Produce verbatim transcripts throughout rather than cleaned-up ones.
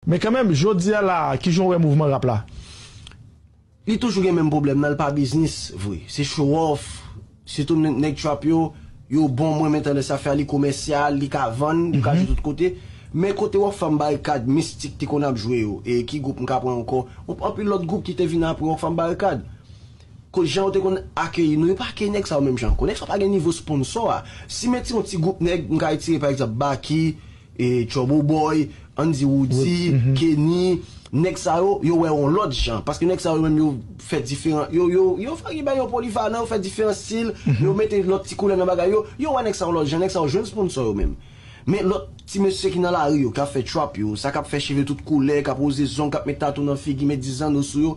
Men kanmenm, jodi a la, kijan w wè mouvman rap la? Li toujou gen menm pwoblèm nan, li pa biznis vre. Se show off. Sitou nèg trap yo, yo bon, mwen men tandans a fè li komèsyal, li ka vann, li ka jwe tout kote. Men kote Rockfam Barikad, Mistik te konn ap jwe yo, e ki gwoup m ka pran ankò? Anpil lòt gwoup ki te vin apre Rockfam Barikad. Kot jan yo te konn akeyi nou, yo pa akeyi nèg sa yo menm jan ankò. Nèg sa yo pa gen nivo sponsò a. Si m ti yon ti gwoup nèg, m ka retire pa egzanp Baky, e, Trouble Boy, Andy Woody, Kenny, nèg sa yo, yo wè yon lòt jan. Paske nèg sa yo menm yo fè diferan, yo, yo, yo fè bay yo polivalan, yo fè diferan stil, yo mete lòt ti koulè nan bagay yo, yo wè nèg sa yo yon lòt jan, nèg sa yo jwenn sponsò yo menm. Men lòt ti mesye ki nan lari yo, k ap fè trap yo, sa k ap fè cheve tout koulè, k ap woze zong, k ap met tatou nan figi, met diz zanno sou yo,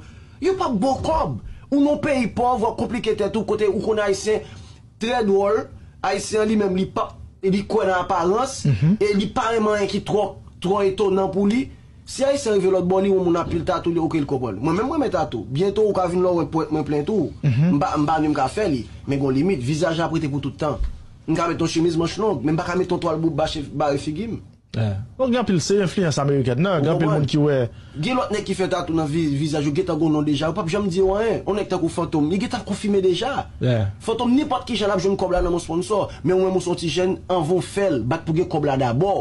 yo p ap ba w kòb. Ou nan yon peyi pòv, w ap konplike tèt ou, kote ou konn Ayisyen trè dwòl, Ayisyen an li menm li p ap, li kwè nan aparans, e li pa renmen anyen ki twò, twò etonan pou li. Si Ayisyen rive lòt bò, li wè yon moun ap pil tatou, li oke, li konprann. Mwen menm mwen renmen tatou. Byento ou ka vin la w wè pwent mwen plen tou. M pa, m pa ni m ka fè li. Men gon limit, vizaj la ap rete pou tout tan. M ka met yon chemiz manch long, men m pa ka met yon twal boub bache bare figi m. Bon, gen anpil, se enfliyans amerikèn nan, gen anpil moun ki wè. Gen lòt nèg ki fè tatou nan vi- vizaj yo, gentan gon non deja, yo p ap janm di yo anyen. Yon nèg tankou Fantom, li gentan konfime deja. Fantom, nenpòt ki jan l ap jwenn kòb la nan men sponsò. Men ou menm ou se yon ti jèn, anvan w fè l, bat pou gen kòb la dabò.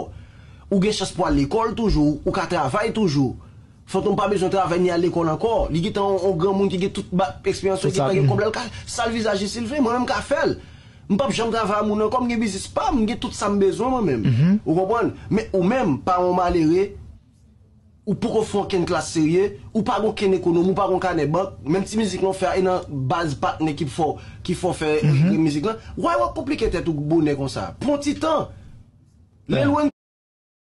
Ou gen chans pou al lekòl toujou, ou ka travay toujou. Fantom pa bezwen travay ni al lekòl ankò. Li gentan yon, yon granmoun ki gen tout ba- eksperyans yo, gentan gen kòb la, l ka sal vizaj li si l vle. Mwen menm m ka fè l. M p ap janm travay a moun ankò, m gen biznis pa m, m gen tout sa m bezwen mwen menm. Ou konprann? Men ou menm, pa yon malere, ou poko fè okenn klas serye, ou pa gen okenn ekonomi, ou pa gen kanè bank, menm ti mizik lan w fè a, e nan baz patnè ki fè w, ki fè w fè mizik lan, why w ap konplike tèt ou bonè konsa? Pran ti tan. Lè lwen